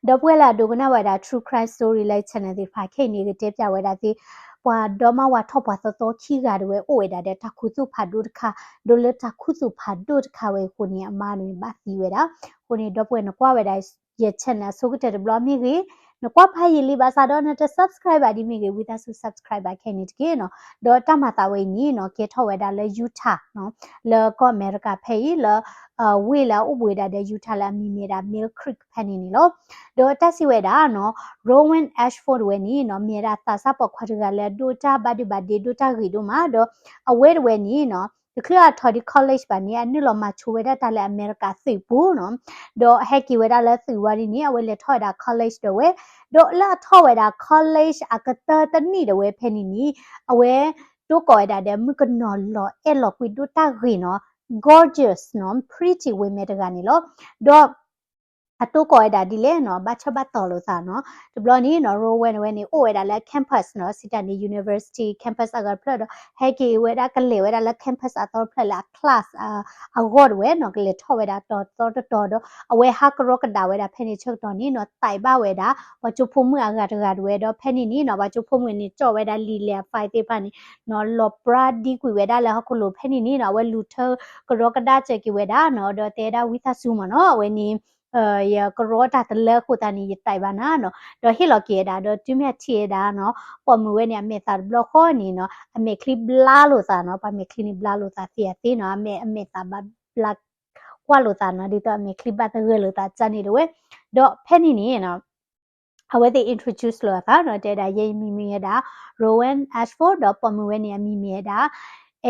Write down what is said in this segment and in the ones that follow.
ဒီပုၢ်ဝဲၢ်လၢအဒိကနၣ်ဝဲဒၣ် True Crime Story လၢ channel သ့ၣ်တဖၣ်ခဲအံၤန့ၣ် ကတဲပၠးဝဲဒၣ်သ့ၣ် ပှၤဒီမါဝၤထီၣ်ပှၤသီသီခံဂၤတဝဲအိၣ်ဝဲဒၣ်ဒီးတၢ်ခူသူၣ်ဖးဒိၣ်တခါ, ဒီးလၢတၢ်ခူသူၣ်ဖးဒိၣ်တခါဝဲအဃိန့ၣ် အမါန့ၣ်ဘၣ်သံဝဲဒၣ်. အဃိန့ၣ် ဒီပုၢ်ဝဲၢ်နကွၢ်ဝဲဒၣ် ယ channel အဆိကတၢၢ်တဘျီမ့ၢ်ဂ့ၤ, နကွၢ်ဖးယံာ်လံဘၣ်ဆၣ်ဒီးနတ subscribe ဘၣ်ဒ်မ့ၢ်ဂ့ၤ ဝံသးစူၤ subscribe ဘၣ်ခဲန့ၣ်တက့ၢ်နီၤ. ဒီးတၢ်မၤသးဝဲအံၤန့ၣ်နီၤ ကဲထီၣ်ဝဲဒၣ်လၢ Utah နီၤ, လၢကီၢ်အမဲရကၤဖဲအံၤ လၢ ဝ့ၢ်လၢအအိၣ်ဘှံးဝဲဒၣ်ဒီး Utah လၢအမံၤမ့ၢ်ဝဲဒၣ် Mill Creek ဖဲန့ၣ်န့ၣ်လီၤ. ဒီးတၢ်စံးဝဲဒၣ်နီၤ Rowan Ashford တဝဲန့ၣ်နီၤ မ့ၢ်ဝဲဒၣ်သးစၢ်ပိာ်ခွါတဂၤလၢအဒိၣ်တၢ်ဘၣ်ဒုဘၣ်ဒ့ ဒိၣ်တၢ်ဂ့ၤဒိၣ်မး, ဒီးအဝဲတဝဲန့ၣ်နီၤ တချုးအထီၣ်ဒံး college ဘၣ်န့ၣ် အနုာ်လီၤမၤဆိဝဲဒၣ်တၢ်လၢအမဲရကၤသုးပူၤနီၤ, ဒီးဟဲက့ၤဝဲဒၣ်လၢသုးဝံၤဒ်န့ၣ် အဝဲလဲၤထီၣ်ဝဲဒၣ် college တဝဲ, ဒီးလၢအထီၣ်ဝဲဒၣ် college အကတၢၢ်တနံၣ်တဝဲဖဲန့ၣ်န့ၣ် အဝဲ တိကိးဝဲဒၣ်ဒီးမုၣ်ကနီၤလီၤအဲၣ်လီၤကွံဒိၣ်တၢ်ဂ့ၤနီၤ, gorgeous နီၤ, pretty women တဂၤန့ၣ်လီၤ. ဒီး အတိကိးဝဲဒၣ်ဒ်လဲၣ်နီၤ ဘၣ်ဆၢဘၣ်တီၤလိာ်သးနီၤ. တဘျီန့ၣ်နီၤ Rowan ဝဲန့ၣ် အိၣ်ဝဲဒၣ်လၢ campus နီၤ, စံးတၢ်န့ၣ် university campus အဂၤတဖျၢၣ်ဒီး ဟဲက့ၤဝဲဒၣ်ကလဲၤဝဲဒၣ်လၢ campus အသီတဖျၢၣ်လၢအ class အဂီၢ်တဝဲနီၤ, ကလဲၤထီၣ်ဝဲဒၣ်တီၤသီတတီၤဒီး အဝဲဟးကရီကဒါဝဲဒၣ်ဖဲန့ၣ်ဆၢကတီၢ်န့ၣ်နီၤ သးဘၣ်ဝဲဒၣ် ပှၤကၠိဖိမုၣ်အဂၤတဂၤတဝဲဒီး ဖဲန့ၣ်န့ၣ်နီၤ ပှၤကၠိဖိမုၣ်န့ၣ် ကၠီၣ်ဝဲဒၣ်လံာ်လဲၢ်အ file သ့ၣ်တဖၣ်န့ၣ်နီၤ လီၤပြါဒံကွံာ်ဝဲဒၣ်လၢဟီၣ်ခိၣ်လိၤ ဖဲန့ၣ်န့ၣ်နီၤ အဝဲလူၤထၢကရီကဒါစၢၤက့ၤဝဲဒၣ်နီၤ ဒီးတဲဒၣ်ဝံသးစူၤမ့ၢ်နီၤ အဝဲန့ၣ် ယကရီတၢ်တလၢအဃိသတးန့ၣ် ယသးဘၣ်နၤနီၤ, ဒီးဟ့ၣ်လီၤက့ၤဝဲဒၣ် ဒီးတုၤမ့ၢ်အထံၣ်ဝဲဒၣ်နီၤ ပိာ်မုၣ်ဝဲန့ၣ် အမဲာ်သးတဘျီဃီန့ၣ်နီၤ အမဲာ်ချံဘျါလိာ်သးနီၤ, ပှၤမဲာ်ချံန့ၣ်ဘျါလိာ်သးသ့အသ့နီၤ, အမဲာ် အမဲာ်သးဘၣ်ဘျါကွၢ်လိာ်သးနီၤ, ဒ်သိးအမဲာ်ချံဘၣ်သဂၢၢ်လိာ်သးန့ၣ်တဝဲ, ဒီးဖဲန့ၣ်န့ၣ်နီၤ အဝဲသ့ၣ် introduce လိာ်အသးနီၤ, တဲဒၣ် ယဲယမံၤမ့ၢ်ဝဲဒၣ် Rowan Ashford ဒီးပိာ်မုၣ်ဝဲန့ၣ် အမံၤမ့ၢ်ဝဲဒၣ်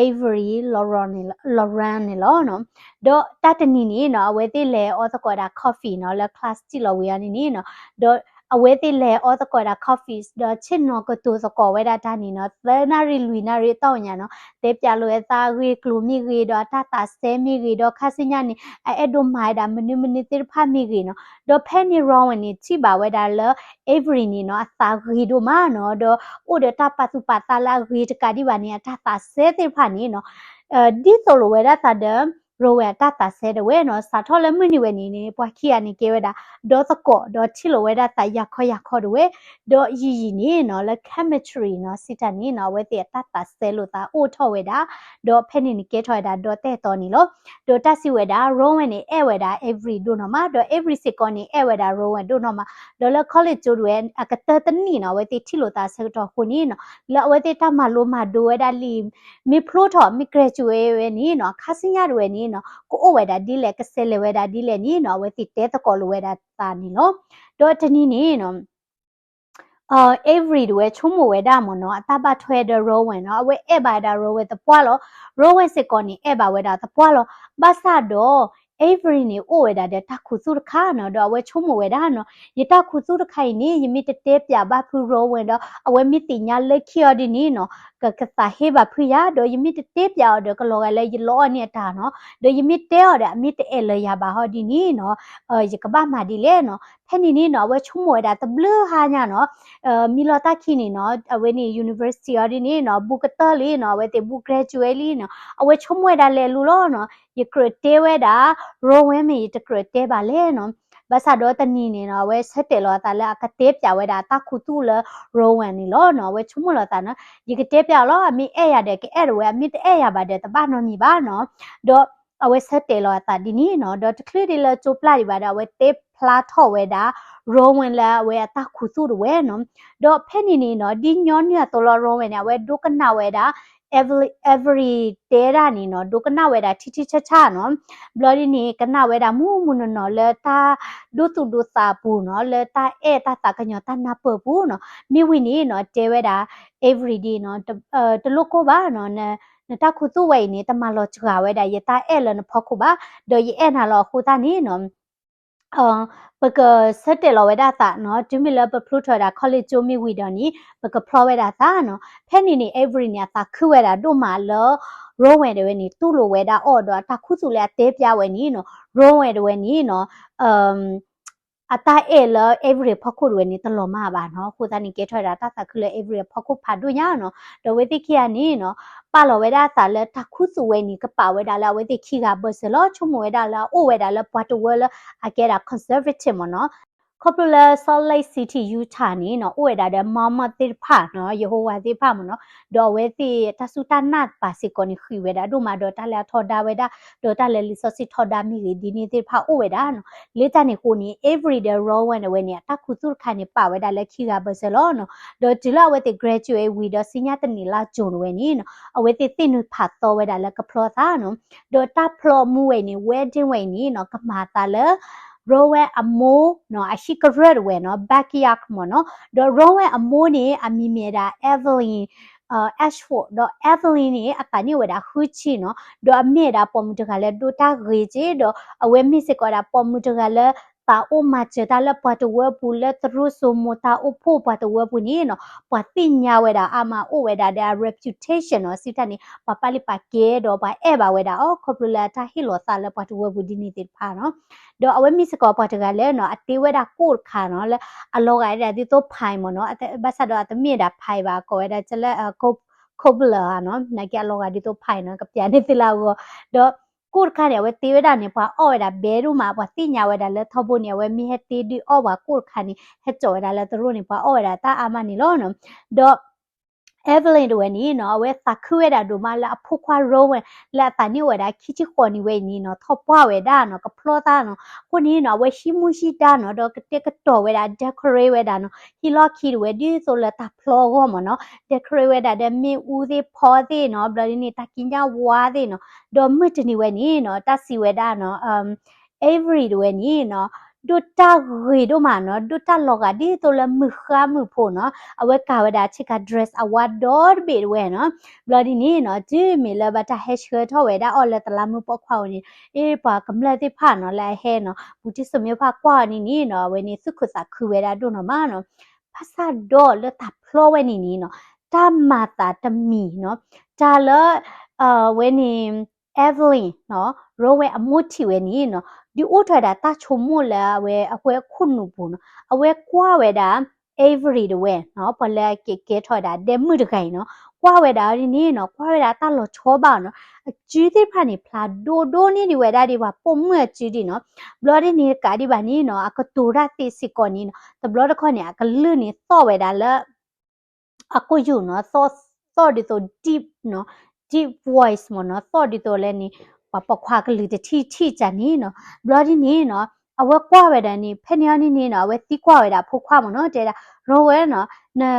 Avery Lauren န့ၣ်လီၤနီၤ. ဒီးတၢ်တနံၤန့ၣ်နီၤ အဝဲသ့ၣ်လဲၤအီသကိးဒၣ် coffee နီၤ လၢ class စံၣ်လီၤဝံၤအီၤန့ၣ်န့ၣ်နီၤ, ဒီးအဝဲသ့ၣ်လဲၤအီသကိးဒၣ် coffee ဒီးဆ့ၣ်နီၤကတိၤသကိးဝဲဒၣ်တၢ်န့ၣ်နီၤ သၢနၣ်ရံၣ်လွံၢ်နၣ်ရံၣ်အတီၢ်ညါနီၤ, တဲပၠးလိာ်ဝဲသးအဂ့ၢ်အကျိၤမ့ၢ်ဂ့ၤ ဒီးအတၢ်သးစဲမ့ၢ်ဂ့ၤ ဒီးခါဆူညါန့ၣ် အအဲၣ်ဒိးမၤဝဲဒၣ်မနုၤမနုၤသ့ၣ်တဖၣ်မ့ၢ်ဂ့ၤနီၤ, ဒီးဖဲန့ၣ် Rowan န့ၣ် ထံၣ်ဘၣ်ဝဲဒၣ်လၢ Avery န့ၣ်နီၤ အသးဂ့ၤဒိၣ်မးနီၤ, ဒီးအိၣ်ဒီးတၢ်ပာ်သူၣ်ပာ်သးလၢအဂ့ၤတကးဒံးဘၣ်န့ၣ် အတၢ်သးစဲသ့ၣ်တဖၣ်န့ၣ်နီၤ ဒ်သိးလိာ်ဝဲဒၣ်သးဒီး Rowan အတၢ်သးစဲတဝဲနီၤ, စးထီၣ်လၢမုၢ်နံၤဝဲန့ၣ်န့ၣ် ပှၤခံဂၤန့ၣ်ကဲဝဲဒၣ် ဒီသကိး ဒီးထံၣ်လိာ်ဝဲဒၣ်သးယၤခီယၤခီတဝဲ, ဒီးယံာ်ယံာ်န့ၣ်နီၤ လၢ chemistry နီၤ စံးတၢ်န့ၣ်နီၤ အဝဲသ့ၣ်အတၢ်သးစဲလိာ်သးအိၣ်ထီၣ်ဝဲဒၣ်, ဒီးဖဲန့ၣ်န့ၣ်ကဲထီၣ်ဝဲဒၣ်ဒီတဲာ်တီန့ၣ်လီၤ. ဒီးတၢ်စံးဝဲဒၣ် Rowan န့ၣ် အဲၣ်ဝဲဒၣ် Avery ဒိၣ်နီၢ်မး, ဒီး Avery စ့ၢ်ကီးန့ၣ် အဲၣ်ဝဲဒၣ် Rowan ဒိၣ်နီၢ်မး, ဒီးလၢ college ကၠိတဝဲ အကတၢၢ်တနံၣ်နီၤ အဝဲသ့ၣ်ထံၣ်လိာ်သးဆၢကတီၢ်အဃိန့ၣ်နီၤ လၢအဝဲသ့ၣ်တၢ်မၤလိမၤဒိးဝဲဒၣ်လံ မ့ၢ်ဖျိထီၣ် မ့ၢ် graduate ဝဲန့ၣ်နီၤ ခါဆူညါတဝဲန့ၣ်နီၤ ကအိၣ်ဝဲဒၣ်ဒ်လဲၣ် ကဆဲးလဲၤဝဲဒၣ်ဒ်လဲၣ်န့ၣ်နီၤ အဝဲသ့ၣ်တဲသကိးလိာ်ဝဲဒၣ်သးန့ၣ်လီၤ. ဒီးတနံၤန့ၣ်နီၤ Avery တဝဲဆိကမိၣ်ဝဲဒၣ်မ့ၢ်နီၤ အတၢ်ဘၣ်ထွဲဒီး Rowan နီၤ အဝဲအဲၣ်ဘၣ်ဝဲဒၣ် Rowan သပှၢ်လီၤ. Rowan စ့ၢ်ကီးန့ၣ် အဲၣ်ဘၣ်ဝဲဒၣ်သပှၢ်လီၤ. ဘၣ်ဆၣ်ဒီး Avery န့ၣ် အိၣ်ဝဲဒၣ်ဒီးတၢ်ခူသူၣ်တခါနီၤ ဒီးအဝဲဆိကမိၣ်ဝဲဒၣ်နီၤ ယတၢ်ခူသူၣ်တခါအံၤန့ၣ် ယမ့ၢ်တတဲပၠးဘၣ်ဖု Rowan ဒီး အဝဲမ့ၢ်သ့ၣ်ညါလၢခံအီၤဒ်န့ၣ်နီၤ ကကသးဟ့ဘၣ်ဖုယၤ ဒီးယမ့ၢ်တတဲပၠးအီၤဒီးကလီၤဂာ်လၢယလီအီၣ်န့ၢ်အတၢ်နီၤ ဒီးယမ့ၢ်တဲအီၤဒီးအမ့ၢ်တအဲၣ်လၢယၤဘၣ်ဟီဒ်န့ၣ်နီၤ ယကဘၣ်မၤဒ်လဲၣ်နီၤ. ဖဲန့ၣ်န့ၣ်နီၤ အဝဲဆိကမိၣ်ဝဲဒၣ်တဘျုးဟါညါနီၤ မံလီၤတၢ်ခံန့ၣ်နီၤ အဝဲန့ၣ် university အီၤဒ်န့ၣ်နီၤ ဘူးကတၢၢ်လံနီၤ အဝဲသ့ၣ်ဘူး graduate လံနီၤ အဝဲဆိကမိၣ်ဝဲဒၣ်လဲၤလူၤလီၤနီၤ ယကြၢးတဲဝဲဒၣ် Rowan မ့ၢ်ယတကြၢးတဲဘၣ်လဲၣ်နီၤ. ဘၣ်ဆၣ်ဒီးတနံၤန့ၣ်နီၤ အဝဲဆၢတဲာ်လီၤအသးလၢအကတဲပၠးဝဲဒၣ်အတၢ်ခူသူၣ်လၢ Rowan န့ၣ်လီၤနီၤ အဝဲဆိကမိၣ်လီၤသးနီၤ ယကတဲပၠးအီၤလီၤ အမ့ၢ်အဲၣ်ယၤဒီးကအဲၣ်တဝဲ အမ့ၢ်တအဲၣ်ယၤဘၣ်ဒီးတဘၣ်နီတမံၤဘၣ်နီၤ ဒီး အဝဲဆၢတဲာ်လီၤအသးဒ်န့ၣ်နီၤ ဒီးတချုးဒံးလၢကၠိပျၢ်ဒံးဘၣ်ဒီး အဝဲတဲဖျါထီၣ်ဝဲဒၣ် Rowan လၢအဝဲအတၢ်ခူသူၣ်တဝဲနီၤ ဒီးဖဲန့ၣ်န့ၣ်နီၤ ဒ်ညီနုၢ်အသိးလီၤ Rowan န့ၣ် အဝဲဒိကနၣ်ဝဲဒၣ် Avery တဲဒၣ်န့ၣ်နီၤ ဒိကနၣ်ဝဲဒၣ်ထံထံဆးဆးနီၤ ဘျီဒ်န့ၣ် ကနၣ်ဝဲဒၣ်မူးမူးနီၢ်နီၢ်လၢတၢ်ဒိသူၣ်ဒိသးအပူၤနီၤ လၢတၢ်အဲၣ်တၢ်သးကညီၤတၢ်နၢ်ပၢၢ်ပူၤနီၤ မ့ၢ်ဝံၤန့ၣ်နီၤ တဲဝဲဒၣ် Avery ဒ်နီၤ တလိၣ်ကိၢ်ဘၣ်နီၤ နတၢ်ခူသူၣ်ဝဲအံၤန့ၣ် တမၤလီၤစှၤဝဲဒၣ် ယတၢ်အဲၣ်လၢနဖီခိၣ်ဘၣ် ဒီးယအဲၣ်နၤလီၤအဃိသတးန့ၣ်နီၤ ပကဆၢတဲာ်လီၤဝဲဒၣ်သးနီၤ တုၤမ့ၢ်လၢပဖျိထီၣ်ဝဲဒၣ် college ကၠိမ့ၢ်ဝံၤဒီးန့ၣ် ပကဖျီဝဲဒၣ်သးနီၤ ဖဲန့ၣ်န့ၣ် Avery န့ၣ် အသးခုဝဲဒၣ်ဒိၣ်မးလၢ Rowan တဝဲန့ၣ် တူၢ်လိာ်ဝဲဒၣ်အီၤဒီးအတၢ်ခူသူၣ်လၢအတဲပၠးဝဲန့ၣ်နီၤ Rowan တဝဲန့ၣ်နီၤ အတၢ်အဲၣ်လၢ Avery အဖီခိၣ်တဝဲန့ၣ် တလီၤမၢ်ဘၣ်နီၤ အဃိသတးန့ၣ် ကဲထီၣ်ဝဲဒၣ်တၢ်သးခုလၢ Avery အဖီခိၣ်ဖးဒိၣ်ညါနီၤ ဒီးအဝဲသ့ၣ်ခံဂၤန့ၣ်နီၤ ပာ်လီၤဝဲဒၣ်အသးလၢတၢ်ခူသူၣ်ဝဲန့ၣ် ကပာ်ဝဲဒၣ်လၢအဝဲသ့ၣ်ခံဂၤဘၢၣ်စၢၤလီၤ ဆိကမိၣ်ဝဲဒၣ်လၢအအိၣ်ဝဲဒၣ်လၢပှၤတဝၢလၢအကဲဒၣ် conservative မ့ၢ်နီၤ ခီဖျိလၢ Salt Lake City Utah န့ၣ်နီၤ အိၣ်ဝဲဒၣ်ဒီး Mormon သ့ၣ်တဖၣ်နီၤ ယဟိဝၤသ့ၣ်တဖၣ်မ့ၢ်နီၤ ဒီးအဝဲသ့ၣ်တၢ်စူၢ်တၢ်နာ်တပၤစ့ၢ်ကီးန့ၣ် ဃံးဝဲဒၣ်ဒိၣ်မး ဒီးတၢ်လၢအထီဒါဝဲဒၣ် ဒီးတၢ်လၢလံာ်စီဆှံထီဒါမ့ၢ်ဂ့ၤ ဒ်န့ၣ်သ့ၣ်တဖၣ်အိၣ်ဝဲဒၣ်နီၤ. လၢတၢ်န့ၣ်အဃိန့ၣ် Avery ဒီး Rowan အဝဲန့ၣ် အတၢ်ခူသူၣ်တခါန့ၣ် ပာ်ဝဲဒၣ်လၢခံဂၤဘၢၣ်စၢၤလီၤနီၤ. ဒီးတုၤလၢအဝဲသ့ၣ် graduate ဝံၤဒီး စံညါတနံၣ်လါ June ဝဲန့ၣ်နီၤ အဝဲသ့ၣ်သ့ၣ်နုာ်ဖးသီဝဲဒၣ်လၢကဖျီသးနီၤ. ဒီးတၢ်ဖျီမူဝဲန့ၣ် wedding ဝဲအံၤန့ၣ်နီၤ ကမၤသးလၢ Rowan အမိၢ်နီၤ အဟံၣ်ကရၢၢ်တဝဲနီၤ backyard မ့ၢ်နီၤ. ဒီး Rowan အမိၢ်န့ၣ် အမံၤမ့ၢ်ဝဲဒၣ် Evelyn Ashford ဒီး Evelyn န့ၣ် အသးန့ၢ်ဝဲဒၣ်ဃုဆံနီၤ. ဒီးအမ့ၢ်ဝဲဒၣ်ပိာ်မုၣ်တဂၤလၢဒိၣ်တၢ်ဂ့ၤက့ၤ ဒီးအဝဲမ့ၢ်စ့ၢ်ကီးဝဲဒၣ်ပိာ်မုၣ်တဂၤလၢ သးအိၣ်မၤစၢၤတၢ်လၢပှၤတဝၢပူၤ လၢသရူးစိမိၤတၢ်အိၣ်ဖှိၣ်ပှၤတဝၢပူၤန့ၣ်နီၤ ပှၤသ့ၣ်ညါဝဲဒၣ်အါမး အိၣ်ဝဲဒၣ်ဒီးအ reputation နီၤ စံးတၢ်န့ၣ် ပှၤပာ်လုၢ်ပာ်ကဲဒီးပှၤအဲၣ်ဘၣ်ဝဲဒၣ်အီၤ ခီဖျိလၢအတၢ်ဟ့ၣ်လီၤသးလၢပှၤတဝၢပူၤဒ်န့ၣ်သ့ၣ်တဖၣ်နီၤ. ဒီးအဝဲမ့ၢ်စ့ၢ်ကီးပှၤတဂၤလၢနီၤ အတ့ဝဲဒၣ်ကိၣ်တခါနီၤ လၢအလီၤဂာ်ဝဲဒၣ်ဒ်သိး pie မ့ၢ်နီၤ ဘၣ်ဆၣ်ဒီးအတမ့ၢ်ဝဲဒၣ် pie ဘၣ် အကိးဝဲဒၣ်လၢ cobbler နီၤ နာ်က့အလီၤဂာ်ဒ်သိး pie နီၤ ကပျးန့ၢ်သုလၢအဂီၢ် ဒီး ကိၣ်တခါန့ၣ် အဝဲတ့ဝဲဒၣ်န့ၣ် ပှၤအီၣ်ဝဲဒၣ်ဘဲဒိၣ်မး ပှၤသ့ၣ်ညါဝဲဒၣ်လၢထီဘိန့ၣ် အဝဲမ့ၢ်ဟဲတ့ဒုးအီၣ်ပှၤကိၣ်တခါန့ၣ် ဟဲစိာ်ဝဲဒၣ်လၢသရိာ်န့ၣ် ပှၤအီၣ်ဝဲဒၣ်တၢ်အါမးန့ၣ်လီၤနီၤ. ဒီး Evelyn တဝဲန့ၣ်နီၤ အဝဲသးခုဝဲဒၣ်ဒိၣ်မးလၢအဖိခွါ Rowan လၢအသးန့ၢ်ဝဲဒၣ်ခံဆံဃိးနံၣ်ဝဲအံၤန့ၣ်နီၤ ထီၣ်ပှၢ်ဝဲဒၣ်နီၤ ကဖျီသးနီၤ. အဃိန့ၣ်နီၤ အဝဲဟံးမူဟံးဒါနီၤ ဒီးကတဲာ်ကတီၤဝဲဒၣ် decorate ဝဲဒၣ်နီၤ ဟံၣ်လီၢ်ခံတဝဲဒ်သိးလၢတၢ်ဖျီအဂီၢ်မ့ၢ်နီၤ decorate ဝဲဒၣ်ဒီးမ့ၣ်အူသ့ၣ်ဖီသ့ၣ်နီၤ ဘျီဒ်န့ၣ် တၢ်ကံးညာ်ဝါသ့ၣ်နီၤ ဒီးမုၢ်တနံၤဝဲန့ၣ်နီၤ တၢ်စံးဝဲဒၣ်နီၤ Avery တဝဲန့ၣ်နီၤ ဒိၣ်တၢ်ဂ့ၤဒိၣ်မးနီၤ ဒိၣ်တၢ်လီၤဂာ်ဒ်သိးလၢမုၢ်ဃါမုၢ်ဖိနီၤ အဝဲကၤဝဲဒၣ်ဆ့ကၤ dress အဝါဒီတဘ့ၣ်တဝဲနီၤ ဘျီဒ်န့ၣ်နီၤ တုၤမ့ၢ်လၢဘၣ်တၢ်ဟဲဆှၢထီၣ်ဝဲဒၣ်အီၤလၢတလးမူပိာ်ခွါအံၤန့ၣ် အ့ ပှၤကမျၢၢ်သ့ၣ်တဖၣ်နီၤ လၢအဟဲနီၤ ဘူးတံၢ်စူၤမ့ၢ်ဖၣ်ကွၢ်အီၤန့ၣ်န့ၣ်နီၤ အဝဲန့ၣ်သူၣ်ခုသးခုဝဲဒၣ်ဒိၣ်နီၢ်မးနီၤ ဘၣ်ဆၣ်ဒီးလၢတၢ်ဖျီဝဲန့ၣ်န့ၣ်နီၤ တၢ်မၤသးတမံၤနီၤ တၢ်လၢ အဝဲန့ၣ် Evelyn နီၤ Rowan အမိၢ်ထံၣ်ဝဲန့ၣ်နီၤ ဒုးအိၣ်ထီၣ်ဝဲဒၣ်တၢ်ဆိကမိၣ်လၢအဝဲအဝဲအခိၣ်နူာ်ပူၤနီၤ အဝဲကွၢ်ဝဲဒၣ် Avery တဝဲနီၤ ပှၤလၢအကဲကဲထီၣ်ဝဲဒၣ်ဒဲမုၣ်တဂၤအံၤနီၤ ကွၢ်ဝဲဒၣ်ဒ်န့ၣ်နီၤ ကွၢ်ဝဲဒၣ်တၢ်လီၤဆီဘၣ်နီၤ အစုသ့ၣ်တဖၣ်န့ၣ် ဖျါဒိၣ်ဒိၣ်န့ၢ်ဒံးဝဲဒၣ်ဒ်ပှၤပိာ်မုၣ်အစုဒံးနီၤ ဘျီဒ်န့ၣ်ကးဒံးဘၣ်န့ၣ်နီၤ အကတိၤတၢ်သ့စ့ၢ်ကီးန့ၣ်နီၤ တဘျီတခီၣ်န့ၣ် အကလုၢ်န့ၣ်သီၣ်ဝဲဒၣ်လၢ အကိာ်ယူၢ်နီၤ သီၣ်ဒ်သိး deep နီၤ deep voice မ့ၢ်နီၤ သီၣ်ဒ်သိးလဲၣ်န့ၣ် ပှၤပိာ်ခွါကလုၢ်တထံၣ်ထံၣ်ကန့ၣ်နီၤ ဘျီဒ်န့ၣ်နီၤ အဝဲကွၢ်ဝဲဒၣ်န့ၣ် ဖဲန့ၣ်အီၤန့ၣ်န့ၣ်နီၤ အဝဲသံကွၢ်ဝဲဒၣ်အဖိခွါမ့ၢ်နီၤ တဲဒၣ် Rowan နီၤ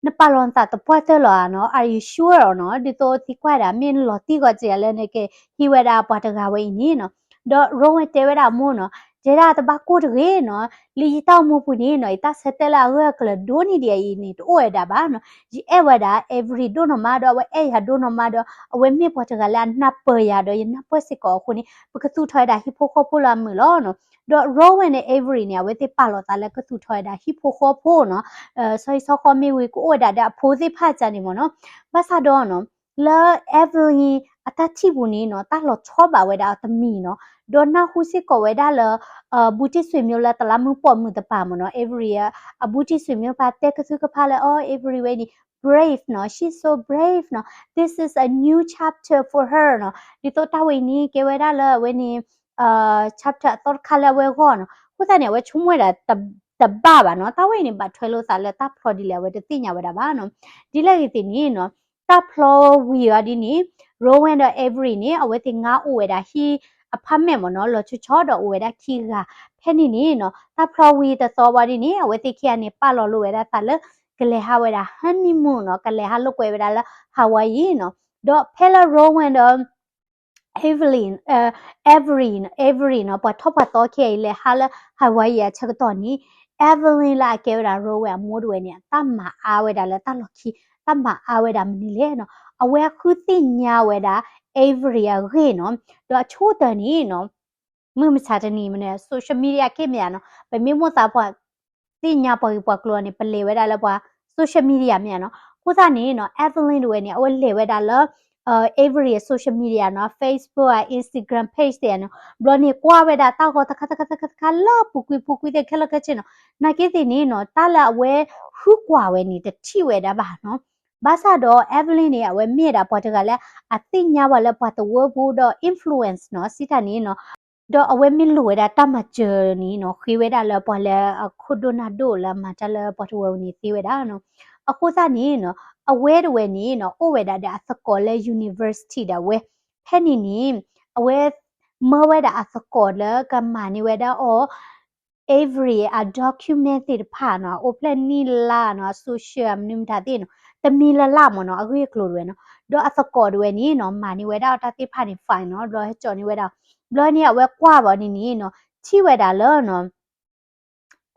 နပာ်လီၤနသးသပှၢ်တၢၢ်လီၤဧါနီၤ are you sure နီၤ ဒ်သိးသံကွၢ်ဒၣ် မ့ၢ်နလီၤတံၢ်ဂီၤက့ၤလၢနကဟံးဝဲဒၣ်ပှၤတဂၤဝဲအံၤန့ၣ်နီၤ ဒီး Rowan တဲဝဲဒၣ်အမိၢ်နီၤ တဲဒၣ်တဘၣ်ကိၢ်တဂ့ၤနီၤ လၢယတၢ်အိၣ်မူပူၤန့ၣ်နီၤ ယတၢ်ဆၢတဲာ်လၢအဂၢၢ်အကျၢၤဒိၣ်န့ၢ်ဒံးအံၤန့ၣ် တအိၣ်ဝဲဒၣ်ဘၣ်နီၤ ယအဲၣ်ဝဲဒၣ် Avery ဒိၣ်နီၢ်မးဒီး အဝဲအဲၣ်ယၤဒိၣ်နီၢ်မးဒီး အဝဲမ့ၢ်ပှၤတဂၤလၢအနၢ်ပၢၢ်ယၤဒီး ယနၢ်ပၢၢ်စ့ၢ်ကီးအဃိန့ၣ် ပကသူၣ်ထီၣ်ဝဲဒၣ်ဟံၣ်ဖိဃီဖိလၢအမုာ်လီၤနီၤ ဒီး Rowan န့ၣ် Avery န့ၣ် အဝဲသ့ၣ်ပာ်လီၤသးလၢကသူၣ်ထီၣ်ဝဲဒၣ်ဟံၣ်ဖိဃီဖိနီၤ စီၤဟံၣ်စီၤဃီမ့ၢ်ဝံၤကအိၣ်ဝဲဒၣ်ဒီးအဖိသ့ၣ်တဖၣ်ကန့ၣ်မ့ၢ်နီၤ ဘၣ်ဆၣ်ဒီးနီၤ လၢ Evelyn အတၢ်ထံၣ်ပူၤန့ၣ်နီၤ တၢ်လီၤဆီဘၣ်ဝဲဒၣ်အီၤတမံၤနီၤ ဒီးနၢ်ဟူစ့ၢ်ကီးဝဲဒၣ်လၢ ဘူးတံၢ်ဆွေမျိုး လၢတလးမူပိာ်မုၣ်တပၤမ့ၢ်နီၤ Avery အဘူးတံၢ်ဆွေမျိုးတပၤတဲကသူကဖးလၢအီၤ Avery ဝဲန့ၣ် brave နီၤ she's so brave နီၤ this is a new chapter for her နီၤ ဒ်သိးတၢ်ဝဲအံၤန့ၣ် ကဲဝဲဒၣ်လၢအဝဲန့ၣ် chapter အသီတခါလၢအဝဲအဂီၢ်နီၤ အဃိသတးန့ၣ် အဝဲဆိကမိၣ်ဝဲဒၣ်တဘၣ်ဘၣ်နီၤ တၢ်ဝဲအံၤန့ၣ် ဘၣ်ထွဲလိာ်သးလၢတၢ်ဖျီဒ်လဲၣ် အဝဲတသ့ၣ်ညါဝဲဒၣ်ဘၣ်နီၤ ဒ်လဲၣ်ဂ့ၤသ့ၣ်န့ၣ်နီၤ တၢ်ဖျီဝံၤအီၤဒ်န့ၣ် Rowan ဒီး Avery န့ၣ် အဝဲသ့ၣ်ငါအိၣ်ဝဲဒၣ်ဟံၣ် apartment မ့ၢ်နီၤ လီၤဆီဆီဒီးအိၣ်ဝဲဒၣ်ခံဂၤ ဖဲန့ၣ်န့ၣ်နီၤ တၢ်ဖျီဝံၤတသီဘၣ်ဒ်န့ၣ် အဝဲသ့ၣ်ခံဂၤန့ၣ် ပာ်လီၤလိာ်ဝဲဒၣ်သးလၢ ကလဲၤဟးဝဲဒၣ် honeymoon နီၤ ကလဲၤဟးလိာ်ကွဲဝဲဒၣ်လၢ Hawaii နီၤ ဒီးဖဲလၢ Rowan ဒီး Evelyn, Avery, Avery နီၤ ပှၤထီၣ်ပှၤသီခံဂၤအံၤလဲၤဟးလၢ Hawaii အဆၢကတီၢ်န့ၣ် Evelyn လၢအကဲဝဲဒၣ် Rowan အမိၢ်တဝဲန့ၣ် တၢ်မၤအါဝဲဒၣ်လၢတၢ်လီၢ်ခံ တၢ်မၤအါဝဲဒၣ်မနုၤလဲၣ်နီၤ အဝဲဃုသ့ၣ်ညါဝဲဒၣ် Avery အဂ့ၢ်နီၤ ဒီးအဆိကတၢၢ်န့ၣ်နီၤ မုၢ်မဆါတနံၤမနုၤ social media က့မ့ၢ်ဧါနီၤ ပမ့ၢ်မိၣ်သးပှၤသ့ၣ်ညါပှၤဂ့ၢ်ပှၤကျိၤန့ၣ် ပလဲၤဝဲဒၣ်လၢပှၤ social media မ့ၢ်ဧါနီၤ အဃိသတးန့ၣ်နီၤ Evelyn တဝဲန့ၣ် အဝဲလဲၤဝဲဒၣ်လၢ Avery အ social media နီၤ Facebook အ Instagram page သ့ၣ်ဧါနီၤ ဘျီန့ၣ်ကွၢ်ဝဲဒၣ်တၢ်ဂီၤတခါတခါတခါတခါလၢပူၤကွံာ်ပူၤကွံာ်သ့ၣ်ခဲလၢာ်ခဲဆ့နီၤ နာ်က့သ့ၣ်န့ၣ်နီၤ တၢ်လၢအဝဲဃုကွၢ်ဝဲန့ၣ် တထံၣ်ဝဲဒၣ်ဘၣ်နီၤ ဘၣ်ဆၣ်ဒီး Evelyn န့ၣ် အဝဲမ့ၢ်ဝဲဒၣ်ပှၤတဂၤလၢ အသ့ၣ်ညါဝဲလၢပှၤတဝၢပူၤဒီး influence နီၤ စံးတၢ်န့ၣ်နီၤ ဒီးအဝဲမ့ၢ်လိၣ်ဝဲဒၣ်တၢ်မၤစၢၤန့ၣ်နီၤ ဃ့ဝဲဒၣ်လၢပှၤလၢအခိၣ်ဒိၣ်နၢ်ဒိၣ်လၢအမၤတၢ်လၢပှၤတဝၢပူၤန့ၣ်သ့ဝဲဒၣ်နီၤ. အဃိသတးန့ၣ်နီၤ အဝဲတဝဲန့ၣ်နီၤ အိၣ်ဝဲဒၣ်ဒီးအသကိးလၢ university ဒၣ်ဝဲ ဖဲန့ၣ်န့ၣ် အဝဲ မၢဝဲဒၣ်အသကိးလၢကမၤန့ၢ်ဝဲဒၣ်အီၤ Avery အ document သ့ၣ်တဖၣ်နီၤ အအိၣ်ဖျဲၣ်နံၣ်လါနီၤ အ social အမနုၤမတၤသ့ၣ်နီၤ တမံၤလၢ်လၢ်မ့ၢ်နီၤ အဂ့ၢ်အကျိၤတဝဲနီၤ. ဒီးအသကိးတဝဲန့ၣ်နီၤ မၤန့ၢ်ဝဲဒၣ်အီၤတၢ်သ့ၣ်တဖၣ်န့ၣ် file နီၤ ဘျီဟဲကၠီန့ၢ်ဝဲဒၣ် ဘျီန့ၣ် အဝဲကွၢ်ဘၣ်န့ၣ်န့ၣ်နီၤ ထံၣ်ဝဲဒၣ်လၢနီၤ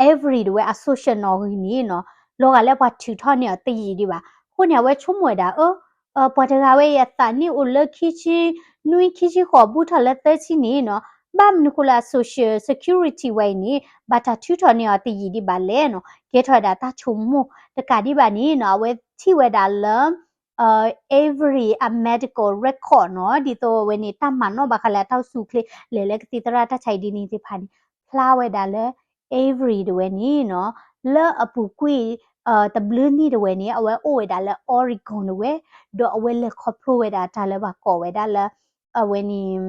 Avery တဝဲအ social နီၣ်ဂံၢ်န့ၣ်နီၤ လီၤဂာ်လၢပှၤထုးထီၣ်န့ၢ်အီၤတယံာ်ဒံးဘၣ်. အဃိန့ၣ် အဝဲဆိကမိၣ်ဝဲဒၣ် အၢ ပှၤတဂၤဝဲအံၤအသးနံၣ်အိၣ်လၢခံဆံနွံ ခံဆံဃိး ဘူးထီၣ်လၢသၢဆံန့ၣ်နီၤ ဘၣ်မနုၤဃိလၢအ social security ဝဲအံၤန့ၣ် ဘၣ်တၢ်ထုးထီၣ်န့ၢ်အီၤတယံာ်ဒံးဘၣ်လဲၣ်နီၤ ကဲထီၣ်ဝဲဒၣ်တၢ်ဆိကမိၣ်တကးဒံးဘၣ်န့ၣ်နီၤ အဝဲထံၣ်ဝဲဒၣ်လၢ Avery အ medical record နီၤ ဒ်သိးအဝဲန့ၣ် တၢ်မၤနီၣ်ဘၣ်ဃးလၢအတၢ်အိၣ်ဆူၣ်အိၣ်ချ့ လဲၤလၢကသံၣ်သရၣ်တၢ်ဆါအံၤဒ်န့ၣ်သ့ၣ်တဖၣ်န့ၣ် ဖျါဝဲဒၣ်လၢ Avery တဝဲန့ၣ်နီၤ လၢအပူၤကွံာ် တဘျုးနံၣ်တဝဲန့ၣ် အဝဲအိၣ်ဝဲဒၣ်လၢ Oregon တဝဲ ဒီးအဝဲလဲၤခီဖျိဝဲဒၣ်တၢ်လၢပှၤကိးဝဲဒၣ်လၢ အဝဲန့ၣ်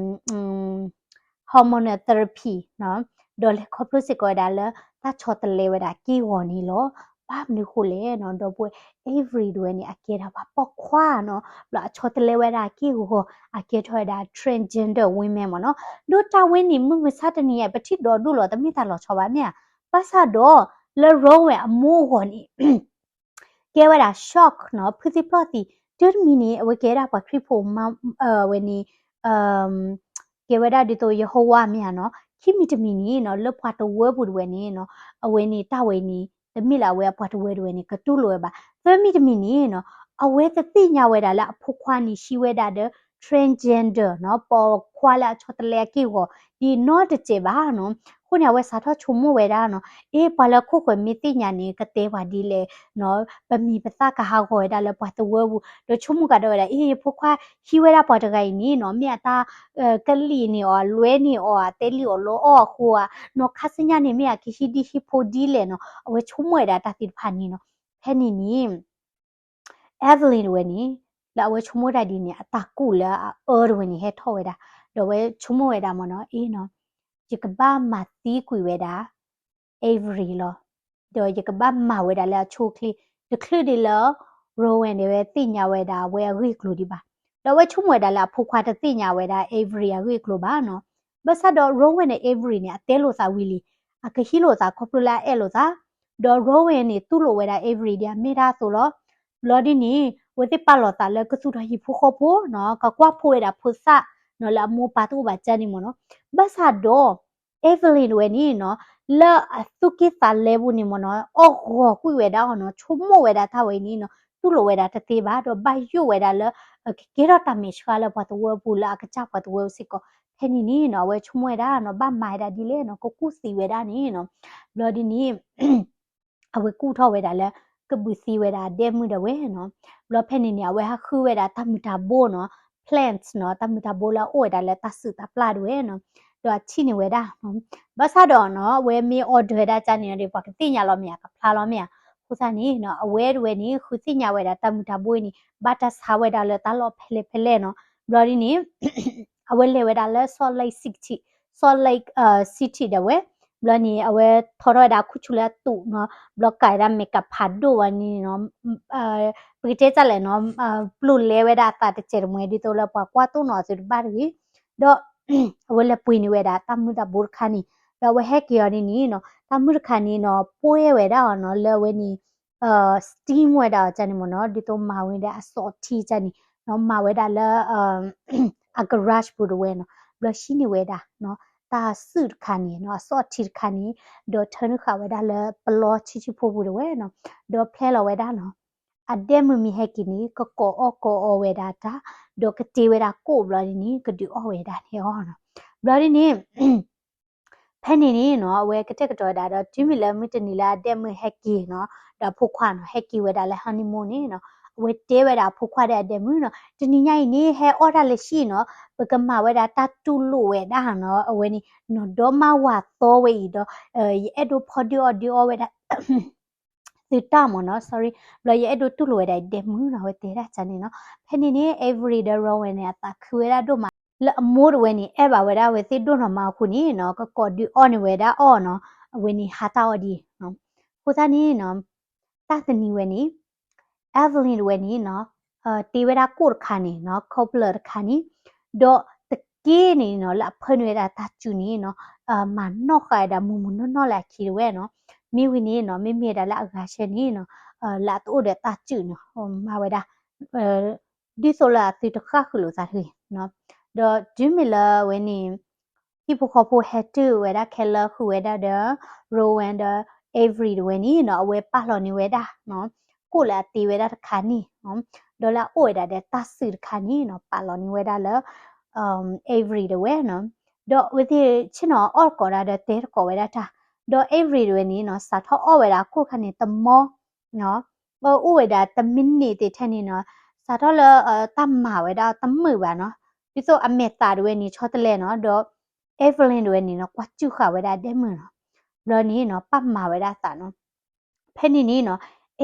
hormonal therapy နီၤ ဒီးလဲၤခီဖျိစ့ၢ်ကီးဝဲဒၣ်လၢ တၢ်ဆီတလဲဝဲဒၣ်က့ၢ်ဂီၤန့ၣ်လီၤ. ဘၣ်မနုၤဃိလဲၣ်နီၤ ဒီပုၢ်ဝဲၢ် Avery တဝဲန့ၣ် အကဲဒၣ်ပှၤပိာ်ခွါနီၤ ဘျီအဆီတလဲဝဲဒၣ်က့ၢ်ဂီၤ အကဲထီၣ်ဝဲဒၣ် transgender women မ့ၢ်နီၤ ဒီးတၢ်ဝဲန့ၣ် မုၢ်မဆါတနံၤအံၤ ပထံၣ်ဒီဒူၣ်လီၤ တမ့ၢ်တၢ်လီၤဆီဘၣ်မ့ၢ်ဧါ. ဘၣ်ဆၣ်ဒီး လၢ Rowan အမိၢ်အဂီၢ်န့ၣ် ကဲဝဲဒၣ် shock နီၤ ဖုသံဖျီၣ်သံ တုၤတမံၤန့ၣ် အဝဲကဲဒၣ်ပှၤခရံာ်ဖိ ဝဲန့ၣ် ကဲဝဲဒၣ်ဒ်သိးယဟိဝၤမ့ၢ်ဧါနီၤ ခံမံၤတမံၤန့ၣ်နီၤ လၢပှၤတဝၢပူၤတဝဲန့ၣ်နီၤ အဝဲန့ၣ်တၢ်ဝဲန့ၣ် တမ့ၢ်လၢအဝဲအပှၤတဝၢတဝဲန့ၣ် ကတူၢ်လိာ်ဝဲဘၣ်. သၢမံၤတမံၤန့ၣ်နီၤ အဝဲတသ့ၣ်ညါဝဲဒၣ်လၢအဖိခွါန့ၣ် ဟံးဝဲဒၣ်ဒီး transgender နီၤ ပိာ်ခွါလၢအဆီတလဲအက့ၢ်ဂီၤ ဒ်နီတစဲးဘၣ်နီၤ. အဃိန့ၣ် အဝဲစးထီၣ်ဆိကမိၣ်ဝဲဒၣ်နီၤ အ့ ပှၤလၢခိၣ်ဃၢၤမ့ၢ်သ့ၣ်ညါန့ၣ် ကတဲပှၤဒ်လဲၣ်နီၤ ပမံၤပသၣ်ကဟးဂီၤဝဲဒၣ်လၢပှၤတဝၢပူၤ ဒီးဆိကမိၣ်ကဒီးဝဲဒၣ် အ့ ယဖိခွါဟံးဝဲဒၣ်ပှၤတဂၤအံၤန့ၣ်နီၤ မ့ၢ်အတၢ် ကလံၣ်န့ၢ်အီၤ လွဲန့ၢ်အီၤ တဲလံၣ်အီၤလီအီၣ်အဃိဧါနီၤ ခါဆူညါန့ၣ် မ့ၢ်အကဟံးဒ်ဟံးဖိဒ်လဲၣ်နီၤ အဝဲဆိကမိၣ်ဝဲဒၣ်တၢ်သ့ၣ်တဖၣ်န့ၣ်နီၤ. ဖဲန့ၣ်န့ၣ် Evelyn တဝဲန့ၣ် လၢအဝဲဆိကမိၣ်တၢ်ဒ်န့ၣ် အတၢ်ကူၣ်လၢအအၢတဝဲန့ၣ် ဟဲထီၣ်ဝဲဒၣ် ဒီးအဝဲဆိကမိၣ်ဝဲဒၣ်မ့ၢ်နီၤ အ့နီၤ ယကဘၣ်မၤသံကွံာ်ဝဲဒၣ် Avery လီၤ. ဒီးယကဘၣ်မၤဝဲဒၣ်လၢအဆိအချ့ တချုးဒံးလၢ Rowan န့ၣ်ဝဲသ့ၣ်ညါဝဲဒၣ် အဝဲအဂ့ၢ်အကျိၤဒံးဘၣ်. ဒီးအဝဲဆိကမိၣ်ဝဲဒၣ်လၢအဖိခွါတသ့ၣ်ညါဝဲဒၣ် Avery အဂ့ၢ်အကျိၤဘၣ်နီၤ. ဘၣ်ဆၣ်ဒီး Rowan န့ၣ် Avery န့ၣ် အတဲလိာ်သးဝံၤလံ, အကဟံးလိာ်သးခီဖျိလၢအအဲၣ်လိာ်သး, ဒီး Rowan န့ၣ် တူၢ်လိာ်ဝဲဒၣ် Avery ဒ်အမ့ၢ်ဒၣ်အသိးလီၤ. ဘျီဒ်န့ၣ် အဝဲသ့ၣ်ပာ်လီၤသးလၢကသူၣ်ထီၣ်ဟံၣ်ဖိဃီဖိနီၤ, ကကွၢ်ဖိဝဲဒၣ်ဖိသၣ်နီၤ လၢအမိၢ်ပၢ်တအိၣ်ဘၣ်ကၢ်န့ၣ်မ့ၢ်နီၤ. ဘၣ်ဆၣ်ဒီး Evelyn တဝဲန့ၣ်နီၤ လၢအသူၣ်ကံၢ်သးလဲပူၤန့ၣ်မ့ၢ်နီၤ အီၣ်ဂီၤကွံာ်ဝဲဒၣ်အီၤနီၤ, ဆိကမိၣ်ဝဲဒၣ်တၢ်ဝဲအံၤန့ၣ်နီၤ တူၢ်လိာ်ဝဲဒၣ်တသ့ဘၣ်, ဒီးဘၣ်ယိၣ်ဝဲဒၣ်လၢ ကကဲထီၣ်တၢ်မဲာ်ဆှးလၢပှၤတဝၢပူၤလၢအကစၢ်ပှၤတဝၢပူၤစ့ၢ်ကီး. ဖဲန့ၣ်န့ၣ်နီၤ အဝဲဆိကမိၣ်ဝဲဒၣ်နီၤ ဘၣ်မၤဝဲဒၣ်ဒ်လဲၣ်နီၤ ကကူၣ်သံဝဲဒၣ်န့ၣ်နီၤ. ဘျီဒ်န့ၣ် အဝဲကူၣ်ထီၣ်ဝဲဒၣ်လၢ ကဘုးသံဝဲဒၣ်အဒဲမုၣ်ဒၣ်ဝဲနီၤ. ဘျီဖဲန့ၣ်န့ၣ် အဝဲဟးဃုဝဲဒၣ်တၢ်မုာ်တၢ်ဘိနီၤ, plans နီၤ, တၢ်မုာ်တၢ်ဘိလၢအအိၣ်ဝဲဒၣ်လၢတၢ်စုၣ်တၢ်ပျၢ်ဒၣ်ဝဲနီၤ. ဒီးအထံၣ်န့ၢ်ဝဲဒၣ်နီၤ. ဘၣ်ဆၣ်ဒီးနီၤ အဝဲမ့ၢ် order ဝဲဒၣ်ကၢ်န့ၣ်ဒီး ပှၤကသ့ၣ်ညါလီၤမ့ၢ်ဧါ ကဖျါလီၤမ့ၢ်ဧါ. အဃိသတးန့ၣ်နီၤ အဝဲတဝဲန့ၣ် ဃုသ့ၣ်ညါဝဲဒၣ်တၢ်မုာ်တၢ်ဘိအံၤန့ၣ် ဘၣ်တၢ်ဆါဝဲဒၣ်လၢတၢ်လီၢ်ဖဲလဲၣ်ဖဲလဲၣ်နီၤ. ဘျီဒ်န့ၣ် အဝဲလဲၤဝဲဒၣ်လၢ Salt Lake City, Salt Lake City ဒၣ်ဝဲ. ဘျီန့ၣ် အဝဲထီထီၣ်ဝဲဒၣ်ခူၣ်ဆူၣ်လၢအတူးနီၤ, ဘျီကးဝဲဒၣ် makeup ဖးဒိၣ်ဝဲန့ၣ်နီၤ, ပကတဲတၢ်လဲၣ်နီၤ, ပျိာ်လဲဝဲဒၣ်အသးတစဲးတမှဲၤ ဒ်သိးလၢပှၤကွၢ်တိၢ်နီၣ်အသုတဘၣ်တဂ့ၤ. ဒီး အဝဲလဲၤပှ့ၤန့ၢ်ဝဲဒၣ်တၢ်မုာ်တၢ်ဘိတခါန့ၣ်, ဒီးအဝဲဟဲက့ၤအီၤဒ်န့ၣ်နီၤ, တၢ်မုာ်တခါန့ၣ်နီၤ ပှဲၤဝဲဒၣ်အီၤနီၤ လၢအဝဲန့ၣ် steam ဝဲဒၣ်အီၤကၢ်န့ၣ်မ့ၢ်နီၤ, ဒ်သိးမၤဝဲဒၣ်အ salty ကၢ်န့ၣ်နီၤ, မၤဝဲဒၣ်လၢ အ garage ပူၤတဝဲနီၤ. ဘျီဟံးန့ၢ်ဝဲဒၣ် တၢ်စုၣ်တခါန့ၣ်နီၤ, အ salty တခါန့ၣ်, ဒီးထၢနုာ်ဃာ်ဝဲဒၣ်လၢပလီထံဆံဖိပူၤတဝဲနီၤ. ဒီးဖျဲလီၤဝဲဒၣ်နီၤ, အဒဲမုၣ်မ့ၢ်ဟဲက့ၤန့ၣ် ကကိးအီၣ်ကိးအီဝဲဒၣ်တၢ်, ဒီးကတ့ဝဲဒၣ်ကိၣ်ဘျီဒ်န့ၣ် ကဒုးအီၣ်ဝဲဒၣ်န့ၣ်အီၤနီၤ. ဘျီဒ်န့ၣ် ဖဲန့ၣ်န့ၣ်နီၤ အဝဲကတဲာ်ကတီၤဝဲဒၣ်ဒီး တုၤမ့ၢ်လၢမုၢ်တနံၤလၢအဒဲမုၣ်ဟဲက့ၤနီၤ, ဒီးအဖိခွါနီၤ ဟဲက့ၤဝဲဒၣ်လၢ honeymoon န့ၣ်နီၤ, အဝဲတဲဝဲဒၣ်အဖိခွါဒီးအဒဲမုၣ်နီၤ, တနံၤညါအံၤန့ၣ် ဟဲအီၣ်တၢ်လၢဟံၣ်နီၤ, ပကမၤဝဲဒၣ်တၢ်တူၢ်လိာ်ဝဲဒၣ်နီၤ, အဝဲန့ၣ် နီၢ်ဒီမါဝၤသီဝဲအံၤဒီး ယအဲၣ်ဒိးဖီဒုးအီၣ်ဒုးအီဝဲဒၣ် သုတၢ်မ့ၢ်နီၤ, sorry, ဘျီယအဲၣ်ဒိးတူၢ်လိာ်ဝဲဒၣ်အဒဲမုၣ်နီၤ, အဝဲတဲဒၣ်ကၢ်န့ၣ်နီၤ. ဖဲန့ၣ်န့ၣ် Avery ဒီး Rowan န့ၣ် အသးခုဝဲဒၣ်ဒိၣ်မး လၢအမိၢ်တဝဲန့ၣ် အဲၣ်ဘၣ်ဝဲဒၣ်အဝဲသ့ၣ်ဒိၣ်နီၢ်မးအဃိန့ၣ်နီၤ ကကိးဒုးအီၣ်န့ၢ်ဝဲဒၣ်အီၣ်နီၤ, အဝဲန့ၣ်ဟါတၢ်အီၣ်ဒံး. အဃိသတးန့ၣ်နီၤ တၢ်တနံၤဝဲန့ၣ် Evelyn တဝဲန့ၣ်နီၤ တ့ဝဲဒၣ်ကိၣ်တခါန့ၣ်နီၤ cobbler တခါန့ၣ်, ဒီးတက့ၢ်န့ၣ်နီၤ လၢအဖၢနုာ်ဝဲဒၣ်တၢ်စုၣ်န့ၣ်နီၤ မၤနီၣ်ဃာ်ဝဲဒၣ်မုၢ်မုၢ်နီၢ်နီၢ်လၢအခံတဝဲနီၤ. မ့ၢ်ဝံၤန့ၣ်နီၤ မ့မ့ၢ်ဒၣ်လၢအဂၤဆၢန့ၣ်နီၤ လၢအတအိၣ်ဒီးတၢ်စုၣ်နီၤ မၤဝဲဒၣ် ဒ်သိးလၢအသုတဃၣ်ဃုာ်လိာ်သးတဂ့ၤနီၤ. ဒီးတုၤမ့ၢ်လၢအဝဲန့ၣ် ဟံၣ်ဖိဃီဖိဟဲတုၤဝဲဒၣ်ခဲလၢာ်ဃုာ်ဝဲဒၣ်ဒီး Rowan ဒီး Avery တဝဲန့ၣ်နီၤ အဝဲပာ်လီၤန့ၢ်ဝဲဒၣ်နီၤ ကိၣ်လၢအတ့ဝဲဒၣ်တခါန့ၣ်နီၤ, ဒီးလၢအအိၣ်ဝဲဒၣ်ဒီးတၢ်စုၣ်တခါန့ၣ်နီၤ ပာ်လီၤန့ၢ်ဝဲဒၣ်လၢ Avery တဝဲနီၤ. ဒီးအဝဲသ့ၣ်ဆ့ၣ်နီၤအီၣ်ကိးဒၣ်ဒီးတဲတကိးဝဲဒၣ်တၢ်, ဒီး Avery တဝဲန့ၣ်နီၤ စးထီၣ်အီၣ်ဝဲဒၣ်အကိၣ်ခါန့ၣ်တမီ အိၣ်ဝဲဒၣ်တမံးနံးသ့ၣ်ထဲန့ၣ်နီၤ စးထီၣ်လၢ တၢ်မၤဝဲဒၣ်တမုာ်ဘၣ်နီၤ, ဒ်သိးအမဲာ်သးတဝဲန့ၣ်ဆီတလဲနီၤ, ဒီး Evelyn တဝဲန့ၣ်နီၤ ကွၢ်စူၣ်ဃာ်ဝဲဒၣ်အဒဲမုၢ်နီၤ, ဘျီန့ၣ်နီၤ ပာ်မၤဝဲဒၣ်အသးနီၤ. ဖဲန့ၣ်န့ၣ်နီၤ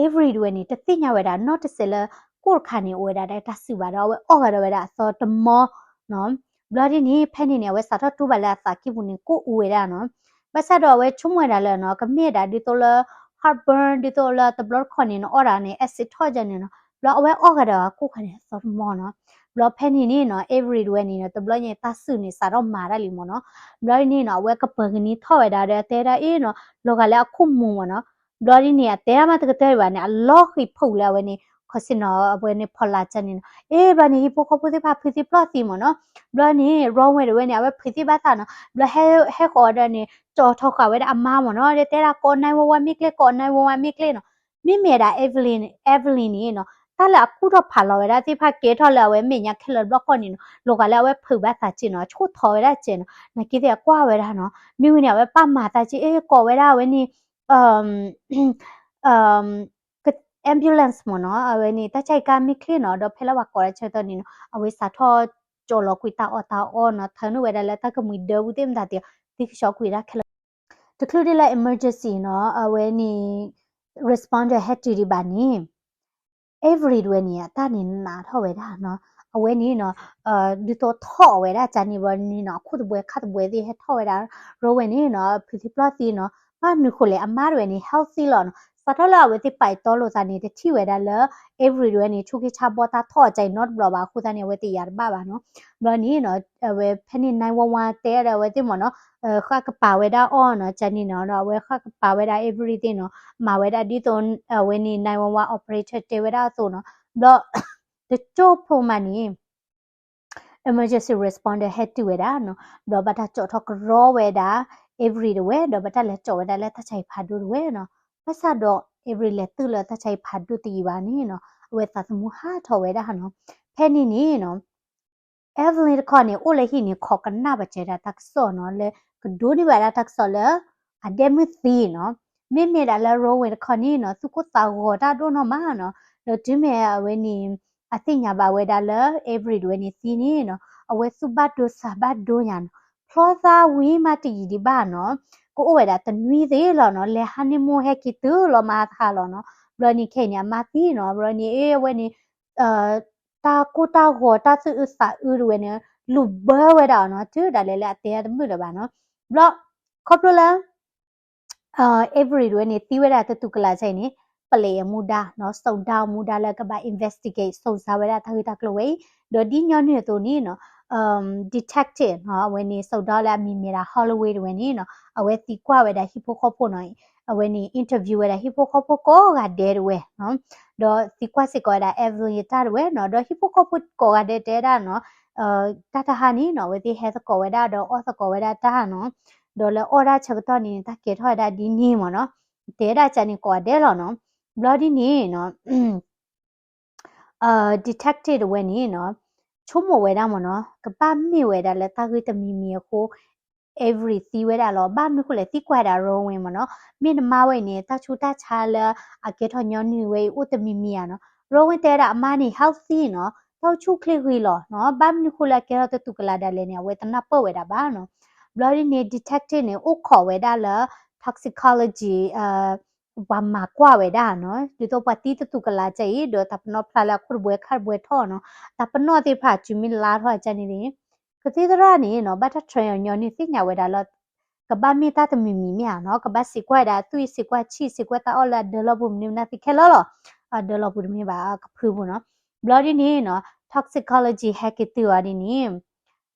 Avery တဝဲန့ၣ် တသ့ၣ်ညါဝဲဒၣ်နီတစဲးလၢ ကိၣ်တခါန့ၣ် အိၣ်ဝဲဒၣ်ဒီးတၢ်စုၣ်ဘၣ်ဒီး အဝဲအီၣ်ဂၤဒီးဝဲဒၣ်အသီတမီနီၤ. ဘျီဒ်န့ၣ် ဖဲန့ၣ်န့ၣ် အဝဲစးထီၣ်တူၢ်ဘၣ်လၢအသးကံၢ်ပူၤန့ၣ် ကိၣ်အူဝဲဒၣ်နီၤ. ဘၣ်ဆၣ်ဒီးအဝဲဆိကမိၣ်ဝဲဒၣ်လၢနီၤ ကမ့ၢ်ဒၣ်ဒ်သိးလၢ heartburn ဒ်သိးလၢတဘျီတခီၣ်န့ၣ်နီၤ အီၣ်ဒၣ်န့ၣ် acid ထီၣ်ဒ်န့ၣ်နီၤ, ဘျီအဝဲအီၣ်ဂၤဒီးကိၣ်ခါန့ၣ်အသီတမီနီၤ. ဘျီဖဲန့ၣ်န့ၣ်နီၤ Avery တဝဲန့ၣ်နီၤ တဘျီညါတၢ်စုၣ်န့ၣ် စးထီၣ်မၤတၢ်လံမ့ၢ်နီၤ. ဘျီဒ်န့ၣ်နီၤ အဝဲကပၢၤကနံၤထီၣ်ဝဲဒၣ်ဒီးတဲဒၣ်အ့ၣ်နီၤ လီၤဂာ်လၢအခိၣ်မူၤမ့ၢ်နီၤ. ဘျီဒ်န့ၣ် အတဲဒၣ်မးတကတၢၢ်ဘၣ်န့ၣ် အလီၤဃံၤဖုးလၢအဝဲန့ၣ် ခီစ့ၣ်နီၤ အဝဲန့ၣ်ဖီလာ်ကၢန့ၣ်နီၤ. အ့ၣ် ဘျီန့ၣ် ဟံၣ်ဖိဃီဖိသ့ၣ်တဖၣ်ဖုသံပျီၢ်သံမ့ၢ်နီၤ. ဘျီန့ၣ် Rowan တဝဲန့ၣ် အဝဲဖုသံဘၣ်သးနီၤ. ဘျီဟဲဃီၤဒီးန့ၣ် ကၠီၣ်ထီၣ်ဃာ်ဝဲဒၣ်အမါမ့ၢ်နီၤ တဲဒၣ်ကိး nine one one မ့ၢ်ကျဲ ကိး nine one one မ့ၢ်ကျဲနီၤ. မ့မ့ၢ်ဒၣ် Evelyn, Evelyn န့ၣ်နီၤ တၢ်လၢအကူၣ်ထီၣ်ဖးလီၤဝဲဒၣ်သ့ၣ်တဖၣ်ကဲထီၣ်လၢအဝဲမဲာ်ညါခဲလၢာ်တဘျီဃီန့ၣ်နီၤ လီၤဂာ်လၢအဝဲဖုးဘၣ်သးက့နီၤ ဆိၣ်ထီၣ်ဝဲဒၣ်ကဲနီၤ နာ်က့သ့ၣ်အကွၢ်ဝဲဒၣ်နီၤ. မ့ၢ်ဝံၤန့ၣ် အဝဲပာ်မၤသးက့ အ့ၣ် ကိးဝဲဒၣ်အဝဲန့ၣ် ambulance မ့ၢ်နီၤ အဝဲန့ၣ် တၢ်ဆါဟံၣ်ကါမ့ၢ်ချ့နီၤ ဒီးဖဲလၢပှၤကိးဒၣ်ဆၢကတီၢ်န့ၣ်နီၤ အဝဲစးထီၣ်ကၠီလီၤကွံာ်တၢ်အီၣ်တၢ်အီနီၤ ထၢနုာ်ဝဲဒၣ်လၢတၢ်ကမှံၤဒၢပူၤသ့ၣ်မတၤသ့ၣ် သံကဆှီကွံာ်တၢ်ခဲလၢာ် တချုးဒ်လၢ emergency နီၤ အဝဲန့ၣ် responder ဟဲတုၤဒံးဘၣ်န့ၣ် Avery တဝဲန့ၣ် အတၢ်န့ၣ်နးထီၣ်ဝဲဒၣ်နီၤ အဝဲန့ၣ်နီၤ ဒ်သိးထီၣ်အီၤဝဲဒၣ်ကန့ၣ်ဘၣ်န့ၣ်နီၤ အခိၣ်တဘှဲခါတဘှဲသ့ၣ်ဟဲထီၣ်ဝဲဒၣ် Rowan န့ၣ်နီၤ ဖုသံပျီၢ်သံနီၤ ဘၣ်မနုၤဃိလဲၣ် အမါတဝဲန့ၣ် healthy လီၤနီၤ စးထီၣ်လၢအဝဲသ့ၣ်ပာ်တီလိာ်သးန့ၣ် တထံၣ်ဝဲဒၣ်လၢ Avery တဝဲန့ၣ် ဆူးက့ဆါဘီတၢ်ထီၣ်အကန့ၣ်နီတဘျီဘၣ် အဃိသတးန့ၣ် အဝဲသ့ၣ်ယၤတဘၣ်ဘၣ်နီၤ ဘျီန့ၣ်နီၤ အဝဲဖဲန့ၣ် nine one one တဲဒီးအဝဲသ့ၣ်မ့ၢ်နီၤ ဃၣ်ကပၤဝဲဒၣ်အီၤနီၤ ကန့ၣ်နီၤ အဝဲဃၣ်ကပၤဝဲဒၣ် everything နီၤ မၤဝဲဒၣ်ဒ်သိး အဝဲန့ၣ် nine one one operator တဲဝဲဒၣ်အသိးနီၤ ဘျီ တကၠိၢ်ဖိမးန့ၣ် emergency responder ဟဲတုၤဝဲဒၣ်နီၤ ဘျီဘၣ်တၢ်ကၠီၣ်ထီၣ်ကရီဝဲဒၣ် Avery တဝဲ ဒီးဘၣ်တၢ်လဲၤကၠီၣ်ဝဲဒၣ်လၢတၢ်ဆါဟံၣ်ဖးဒိၣ်တဝဲနီၤ ဘၣ်ဆၣ်ဒီး Avery လဲၤတုၤလၢတၢ်ဆါဟံၣ်ဖးဒိၣ်တယံၤဘၣ်န့ၣ်နီၤ အဝဲသးသမူဟးထီၣ်ဝဲဒၣ်နီၤ ဖဲန့ၣ်န့ၣ်နီၤ Evelyn တခီန့ၣ် အိၣ်လၢဟံၣ်န့ၣ် ခိးကနၣ်ပာ်စၢၤဒၣ်တၢ်ကစီၣ်နီၤ လၢကဒိးန့ၢ်ဘၣ်ဒၣ်တၢ်ကစီၣ်လၢ အဒဲမုၢ်သံနီၤ မ့မ့ၢ်ဒၣ်လၢ Rowan တခီန့ၣ်နီၤ သူၣ်ကိၢ်သးဂီၤတၢ်ဒိၣ်နီၢ်မးနီၤ ဒီးတုၤမ့ၢ်အဝဲန့ၣ် အသ့ၣ်ညါဘၣ်ဝဲဒၣ်လၢ Avery တဝဲန့ၣ်သံန့ၣ်နီၤ အဝဲသူၣ်ဘၣ်ဒိသးဘၣ်ဒိညါနီၤ ဖျီသးဝံၤမးတယံာ်ဒံးဘၣ်နီၤ ကအိၣ်ဝဲဒၣ်တနွံသ့လီၤနီၤ လဲၤ honeymoon ဟဲက့ၤတုၤလီၤမးသးလီၤနီၤ ဘျီန့ၣ်ခဲအံၤန့ၣ် အမါသံနီၤ ဘျီန့ၣ် အဝဲန့ၣ် တၢ်ကိၢ်တၢ်ဂီၤတၢ်သူၣ်အုးသးအုးတဝဲန့ၣ် လူၤဘၢဝဲဒၣ်အီၤနီၤ တုၤဒၣ်လဲာ်လၢအတဲတမုာ်လၢၤဘၣ်နီၤ ဘျီ ခီဖျိလၢ Avery တဝဲန့ၣ် သံဝဲဒၣ်တတူၢ်ကလာ်အံၤန့ၣ် ပလံးအမူဒါနီၤ စုံထောက်မူဒါလၢကဘၣ် investigate စုံစမ်းဝဲဒၣ်တၢ်ဂ့ၢ်တၢ်ကျိၤဝဲအံၤ ဒီးဒ်ညီနုၢ်အသိးန့ၣ်နီၤ detective နီၤ အဝဲန့ၣ် စုံထောက်လၢအမံၤမ့ၢ်ဒၣ် Holloway တဝဲန့ၣ်နီၤ အဝဲသံကွၢ်ဝဲဒၣ်ဟံၣ်ဖိဃီဖိနီၤ အဝဲန့ၣ် interview ဝဲဒၣ်ဟံၣ်ဖိဃီဖိကိးဂၤဒဲးတဝဲနီၤ ဒီးသံကွၢ်စ့ၢ်ကီးဝဲဒၣ် Evelyn အတၢ်တဝဲနီၤ ဒီးဟံၣ်ဖိဃီဖိကိးဂၤဒဲးတဲဒၣ်နီၤ တၢ်တဟါန့ၣ်နီၤ အဝဲသ့ၣ်ဟဲသကိးဝဲဒၣ်ဒီးအီၣ်သကိးဝဲဒၣ်တၢ်နီၤ ဒီးလၢအီၣ်ဒၣ်ဆၢကတီၢ်န့ၣ် တၢ်ကဲထီၣ်ဝဲဒၣ်ဒ်န့ၣ်မ့ၢ်နီၤ တဲဒၣ်ကန့ၣ်ကိးဂၤဒဲးလီၤနီၤ ဘျီဒ်န့ၣ်နီၤ detective တဝဲန့ၣ်နီၤ ဆိကမိၣ်ဝဲဒၣ်မ့ၢ်နီၤ ကဘၣ်မ့ၢ်ဝဲဒၣ်လၢတၢ်ဂ့ၢ်တမံၤမံၤအဃိ Avery သံဝဲဒၣ်လီၤ ဘၣ်မနုၤဃိလဲၣ်သံကွၢ်ဝဲဒၣ် Rowan မ့ၢ်နီၤ မ့ၢ်နမါဝဲအံၤန့ၣ် တၢ်ဆူးတၢ်ဆါလၢအကဲထီၣ်ညီနုၢ်ဝဲအံၤ အိၣ်တမံၤမံၤဧါနီၤ Rowan တဲဝဲဒၣ်အမါန့ၣ် healthy နီၤ တၢ်အိၣ်ဆူၣ်အိၣ်ချ့ဂ့ၤလီၤနီၤ ဘၣ်မနုၤဃိလၢအကဲထီၣ်တတူၢ်ကလာ်ဒၣ်လဲာ်န့ၣ် အဝဲတနၢ်ပၢၢ်ဝဲဒၣ်ဘၣ်နီၤ ဘျီဒ်န့ၣ် detective န့ၣ် အိၣ်ခိးဝဲဒၣ်လၢ toxicology ပှၤမၤကွၢ်ဝဲဒၣ်နီၤ ဒ်သိးပှၤသံတတူၢ်ကလာ်ကဲအံၤ ဒီးတၢ်ပနီၣ်ဖျါလၢအခိၣ်တဘှဲခါတဘှဲထီၣ်နီၤ တၢ်ပနီၣ်သ့ၣ်တဖၣ် စုမ့ၢ်လါထီၣ်ကန့ၣ် ကသံၣ်သရၣ်န့ၣ်နီၤ ဘၣ်တၢ် train အီၤညီနုၢ်သ့ၣ်ညါဝဲဒၣ်လၢ ကဘၣ်မ့ၢ်တၢ်တမံၤမံၤမ့ၢ်ဧါနီၤ, ကဘၣ်စံးကွၢ်ဝဲဒၣ်အသွံၣ် စံးကွၢ်ဆံၣ် စံးကွၢ်တၢ်အီၣ်လၢအဒၢလီၢ်ပူၤမနုၤမနုၤသ့ခဲလၢာ်လီၤ. အဒၢလီၢ်ပူၤတမ့ၢ်ဘၣ် အကဖုပူၤနီၤ. ဘျီဒ်န့ၣ်နီၤ toxicology ဟဲက့ၤတုၤအီၤဒ်န့ၣ်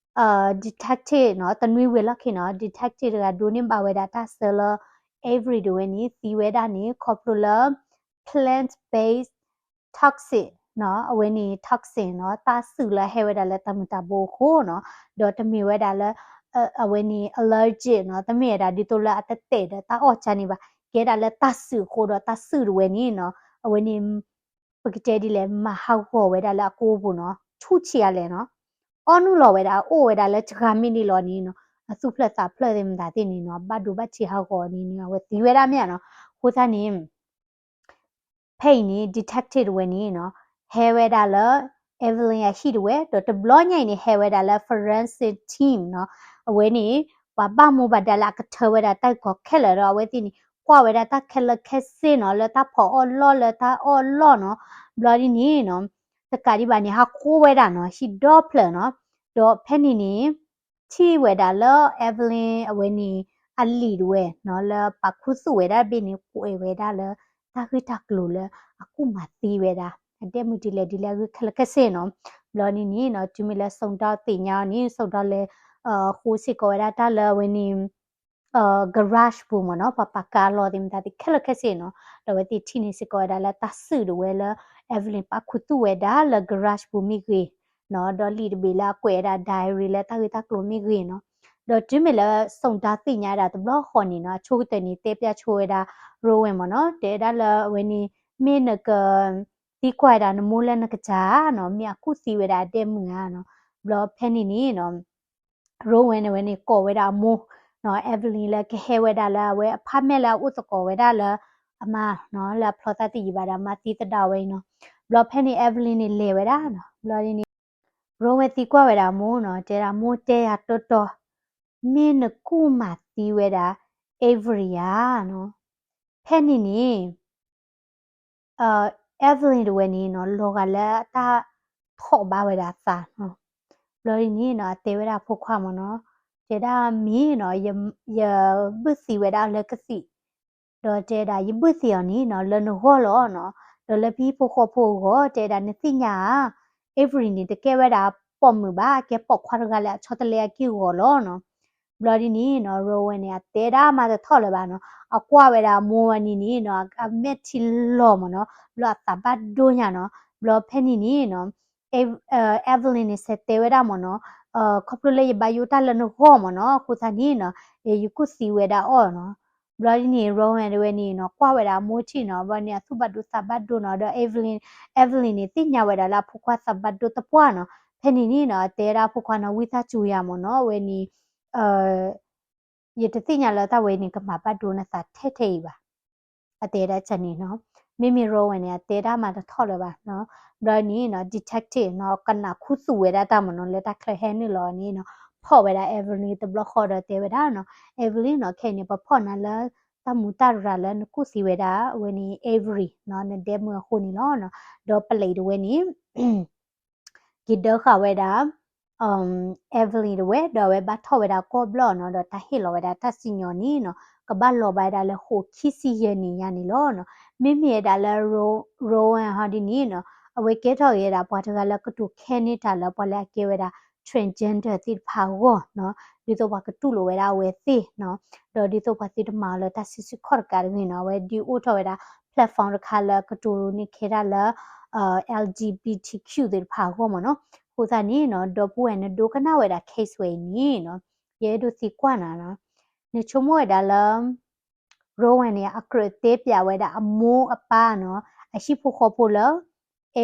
detective နီၤ တနွံဝံၤလီၢ်ခံနီၤ detective တဂၤ ဒိးန့ၢ်ဘၣ်ဝဲဒၣ်တၢ်ဆၢလၢ Avery တဝဲန့ၣ် သံဝဲဒၣ်န့ၣ် ခီဖျိလၢ plant-based toxin နီၤ အဝဲန့ၣ် toxin နီၤ တၢ်စုၣ်လၢအဟဲဝဲဒၣ်လၢတၢ်မုာ်တၢ်ဘိအဃိ နီၤ ဒီးတမ့ၢ်ဝဲဒၣ်လၢ အဝဲန့ၣ် allergic နီၤ တမ့ၢ်ဝဲဒၣ်ဒ်သိးလၢအတတဲာ်ဒီးတၢ်အီၣ်ကၢ်န့ၣ်ဘၣ်, ကဲဒၣ်လၢတၢ်စုၣ်အဃိဒီးတၢ်စုၣ်တဝဲန့ၣ်နီၤ အဝဲန့ၣ် ပကတဲဒ်လဲၣ် မၤဟးဂီၤဝဲဒၣ်လၢအကိပူၤနီၤ ဆူၣ်ဆံးအါလဲၣ်နီၤ အီၣ်နုာ်လီၤဝဲဒၣ် အအိၣ်ဝဲဒၣ်လၢစှၤမံးနံးလီၤန့ၣ်နီၤ အသူၣ်ဖျၢၣ်သးဖျၢၣ်သ့ၣ်မတၤသ့ၣ်န့ၣ်နီၤ ဘၣ်ဒိဘၣ်ထံးဟးဂီၤန့ၣ်နီၤ အဝဲသံဝဲဒၣ်မ့ၢ်ဧါနီၤ. အဃိသတးန့ၣ် ဖဲအံၤန့ၣ် detective တဝဲန့ၣ်နီၤ ဟဲဝဲဒၣ်လၢ Evelyn အဟံၣ်တဝဲ ဒီးတဘျီညါအံၤန့ၣ် ဟဲဝဲဒၣ်လၢ forensic team နီၤ အဝဲန့ၣ် ပှၤဘၣ်မူဘၣ်ဒါလၢအကထၢဝဲဒၣ်တၢ်ဂ့ၢ်ကီခဲလၢာ်ဒီး အဝဲသ့ၣ်န့ၣ် ကွၢ်ဝဲဒၣ်တၢ်ခဲလၢာ်ခဲဆ့နီၤ လၢတၢ်ဖီၣ်အီၣ်လီၢ်လၢတၢ်အီၣ်လီၢ်နီၤ. ဘျီဒ်န့ၣ်နီၤ တကးဒံးဘၣ်န့ၣ် ဟးဃိဝဲဒၣ်နီၤ ဟံၣ်ဒီဖျၢၣ်နီၤ ဒီးဖဲန့ၣ်န့ၣ် ထံၣ်ဝဲဒၣ်လၢ Evelyn အဝဲန့ၣ် အလံၤတဝဲနီၤ လၢပာ်ခူသူၣ်ဝဲဒၣ်တဘ့ၣ်န့ၣ် ကွဲးဝဲဒၣ်လၢ တၢ်ဂ့ၢ်တၢ်ကျိၤလၢအကူၣ်မၤသံဝဲဒၣ် အဒဲမုၢ်ဒ်လဲၣ်ဒ်လဲၣ်အဂ့ၢ်ခဲလၢာ်ခဲဆ့နီၤ. ဘျီဒ်န့ၣ်နီၤ တုၤမ့ၢ်လၢစုံဒီသ့ၣ်ညါအီၤန့ၣ် စုံဒီလဲၤ ဃိစ့ၢ်ကီးဝဲဒၣ်တၢ်လၢအဝဲန့ၣ် garage ပူၤမ့ၢ်နီၤ ပှၤပာ်ကါအလီၢ်သ့ၣ်မတၤသ့ၣ်ခဲလၢာ်ခဲဆ့နီၤ ဒီးအဝဲသ့ၣ်ထံၣ်န့ၢ်စ့ၢ်ကီးဝဲဒၣ်လၢတၢ်စုၣ်တဝဲလၢ Evelyn ပာ်ခူသူၣ်ဝဲဒၣ်လၢ garage ပူၤမ့ၢ်ဂ့ၤနီၤ ဒီးလံာ်တဘ့ၣ်လၢအကွဲးဝဲဒၣ် diary လၢတၢ်ဂ့ၢ်တၢ်ကျိၤမ့ၢ်ဂ့ၤနီၤ ဒီးတုၤမ့ၢ်လၢစုံဒီသ့ၣ်ညါဝဲဒၣ်တဘျီဃီန့ၣ်နီၤ အဆိကတၢၢ်န့ၣ် တဲပျးဆိဝဲဒၣ် Rowan မ့ၢ်နီၤ တဲဝဲဒၣ်လၢအဝဲန့ၣ် မ့ၢ်နက သံကွၢ်ဝဲဒၣ်နမိၢ်လၢနကစၢ်နီၤ မ့ၢ်အကူၣ်သံဝဲဒၣ်အဒဲမုၢ်ဧါနီၤ. ဘျီဖဲန့ၣ်န့ၣ်နီၤ Rowan န့ၣ်ဝဲန့ၣ် ကိးဝဲဒၣ်အမိၢ်နီၤ Evelyn လၢကဟဲဝဲဒၣ်လၢအဝဲ apartment လၢအအိၣ်သကိးဝဲဒၣ်လၢအမါနီၤ လၢအဖျီသးသယံာ်ဘၣ်ဒီးအမါသံသဒၣ်ဝဲအံၤနီၤ. ဘျီဖဲန့ၣ် Evelyn န့ၣ်လဲၤဝဲဒၣ်နီၤ ဘျီဒ်န့ၣ် Rowan သံကွၢ်ဝဲဒၣ်အမိၢ်နီၤ တဲဒၣ်မိၢ်တဲယၤတီတီ မ့ၢ်နကူၣ်မၤသံဝဲဒၣ် Avery ဧါနီၤ. ဖဲန့ၣ်န့ၣ် Evelyn တဝဲန့ၣ်နီၤ လီၤဂာ်လၢအတၢ်ထိးဘၣ်ဝဲဒၣ်အသးနီၤ. ဘျီဒ်န့ၣ်နီၤ အတဲဝဲဒၣ်အဖိခွါမ့ၢ်နီၤ တဲဒၣ်မ့ၢ်နီၤ ယဘုၣ်သံဝဲဒၣ်လၢကသံၣ် ဒီးတဲဒၣ်ယဘုၣ်သံအီၤန့ၣ်နီၤ လၢနဂီၢ်လီၤနီၤ. ဒီးလၢပဟံၣ်ဖိဃီဖိအဂီၢ် တဲဒၣ်နသ့ၣ်ညါဧါ Avery န့ၣ် တကဲဝဲဒၣ်ပိာ်မုၣ်ဘၣ် အကဲပိာ်ခွါတဂၤလၢအဆီတလဲအက့ၢ်အဂီၤလီၤနီၤ. ဘျီဒ်န့ၣ်နီၤ Rowan န့ၣ် အတဲဒၣ်မၤတထီၣ်လၢၤဘၣ်နီၤ. အကွၢ်ဝဲဒၣ်အမိၢ်ဝဲန့ၣ်န့ၣ်နီၤ အမဲာ်ထံလီၤမ့ၢ်နီၤ ဘျီအသးဘၣ်ဒိညါနီၤ. ဘျီဖဲန့ၣ်န့ၣ်နီၤ Evelyn န့ၣ် စံးတဲဝဲဒၣ်မ့ၢ်နီၤ ခီဖျိလၢယဘၣ်ယိၣ်တၢ်လၢနဂီၢ်မ့ၢ်နီၤ အဃိသတးန့ၣ်နီၤ ယကူၣ်သံဝဲဒၣ်အီၤနီၤ. ဘျီဒ်န့ၣ် Rowan တဝဲန့ၣ်နီၤ ကွၢ်ဝဲဒၣ်အမိၢ်ထံၣ်နီၤ ဘျီန့ၣ် အသူၣ်ဘၣ်ဒိသးဘၣ်ဒိနီၤ ဒီး Evelyn, Evelyn န့ၣ် သ့ၣ်ညါဝဲဒၣ်လၢအဖိခွါသးဘၣ်ဒိသပှၢ်နီၤ. ဖဲန့ၣ်န့ၣ်နီၤ အတဲဒၣ်အဖိခွါနီၤ ဝံသးစူၤယၤမ့ၢ်နီၤ အဝဲန့ၣ် ယတသ့ၣ်ညါလၢတၢ်ဝဲန့ၣ် ကမၤဘၣ်ဒိနသးထဲထဲအံၤဘၣ် အတဲဒၣ်န့ၣ်နီၤ. မ့မ့ၢ် Rowan န့ၣ် အတဲဒၣ်မၤတထီၣ်လၢၤဘၣ်နီၤ. ဘျီန့ၣ်နီၤ detective နီၤ ကနၣ်ခူသူၣ်ဝဲဒၣ်တၢ်မ့ၢ်နီၤ လၢတၢ်ချၢဟဲနုာ်လီၤန့ၣ်နီၤ ဖီၣ်ဝဲဒၣ် Evelyn တဘျီဃီဒီးတဲဝဲဒၣ်နီၤ Evelyn နီၤ ခဲအံၤန့ၣ် ပဖီၣ်နၤလၢတၢ်မူးတၢ်ရၤလၢနကူၣ်သံဝဲဒၣ် အဝဲန့ၣ် Avery နီၤ နဒဲမုၢ်အဃိန့ၣ်လီၤနီၤ. ဒီးပလံးတဝဲန့ၣ် က့ၤဒၢဃာ်ဝဲဒၣ် Evelyn တဝဲ ဒီးအဝဲဘၣ်ထီၣ်ဝဲဒၣ်ကီၢ်ဘျီၣ်နီၤ ဒီးတၢ်ဟ့ၣ်လီၤဝဲဒၣ်တၢ်စံၣ်ညီၣ်န့ၣ်နီၤ ကဘၣ်လီၤဘၣ်ဝဲဒၣ်လၢဃိးခံဆံယဲၢ်နံၣ်ညါန့ၣ်လီၤနီၤ. မ့မ့ၢ်ဝဲဒၣ်လၢ Ro-, Rowan ဟီဒ်န့ၣ်နီၤ အဝဲကဲထီၣ်က့ၤဝဲဒၣ်ပှၤတဂၤလၢကတိၤခဲန့ၢ်တၢ်လၢပှၤလၢအကဲဝဲဒၣ် transgender သ့ၣ်တဖၣ်အဂီၢ်နီၤ ဒ်သိးပှၤကတူၢ်လိာ်ဝဲဒၣ်အဝဲသ့ၣ်နီၤ ဒီးဒ်သိးပှၤသုတမၤအီၤလၢတၢ်ဆံးဆံးခီၣ်တကးတဂ့ၤနီၤ အဝဲဒုးအိၣ်ထီၣ်ဝဲဒၣ် platform တခါလၢကတိၤန့ၢ်ခဲဒၣ်လၢ LGBTQ သ့ၣ်တဖၣ်အဂီၢ်မ့ၢ်နီၤ. အဃိသတးန့ၣ်နီၤ ဒီပုၢ်ဝဲၢ်နဒိကနၣ်ဝဲဒၣ် case ဝဲအံၤန့ၣ်နီၤ ယအဲၣ်ဒိးသံကွၢ်နၤနီၤ နဆိကမိၣ်ဝဲဒၣ်လၢ Rowan န့ၣ် အကြၢးတဲပျးဝဲဒၣ်အမိၢ်အပၢ်နီၤ အဟံၣ်ဖိဃီဖိလၢ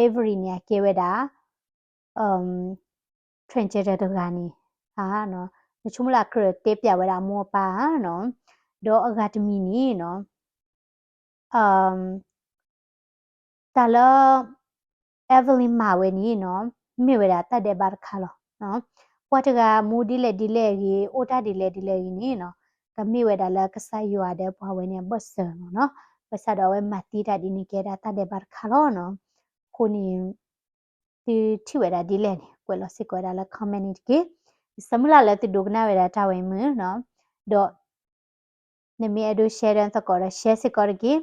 Avery န့ၣ် အကဲဝဲဒၣ် transgender တဂၤန့ၣ် နဆိကမိၣ်လၢအကြၢးတဲပျးဝဲဒၣ်အမိၢ်အပၢ်ဧါနီၤ ဒီးအဂၤတမံၤန့ၣ်နီၤ တၢ်လၢ Evelyn မၤဝဲန့ၣ်နီၤ မ့ၢ်ဝဲဒၣ်တၢ်ဒဲးဘးတခါလီၤ. ပှၤတဂၤမူဒ်လဲၣ်ဒ်လဲၣ်အဂ့ၤ အိၣ်တၢ်ဒ်လဲၣ်ဒ်လဲၣ်အဂ့ၤန့ၣ်နီၤ ကမ့ၢ်ဝဲဒၣ်လၢကစၢ်ယွၤဒီးပှၤဝဲန့ၣ်အဘၢၣ်စၢၤမ့ၢ်နီၤ ဘၣ်ဆၣ်ဒီးအဝဲမၤသံတၢ်ဒ်န့ၣ်ကဲဒၣ်တၢ်ဒဲးဘးတခါလီၤနီၤ. အဃိန့ၣ် သုထံၣ်ဝဲဒၣ်ဒ်လဲၣ်န့ၣ် ကွဲးလီၤစ့ၢ်ကီးဝဲဒၣ်လၢ comment န့ၣ်တက့ၢ်. ယဆၢမုၢ်လၢ်လၢသုဒိကနၣ်ဝဲဒၣ်တၢ်ဝဲအံၤမုာ်နီၤ, ဒီး နမ့ၢ်အဲၣ်ဒိး share ဒီးသကိးဒီး share စ့ၢ်ကီးတက့ၢ်.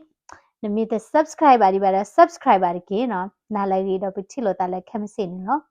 နမ့ၢ်တ subscribe ဘၣ်ဒံးဘၣ်ဒီး subscribe ဘၣ်တက့ၢ်နီၤ. နၤလၢအဂ့ၤဒီးပထံၣ်လိာ်သးလၢခဲမုၢ်ဆ့ၣ်န့ၣ်လီၤ.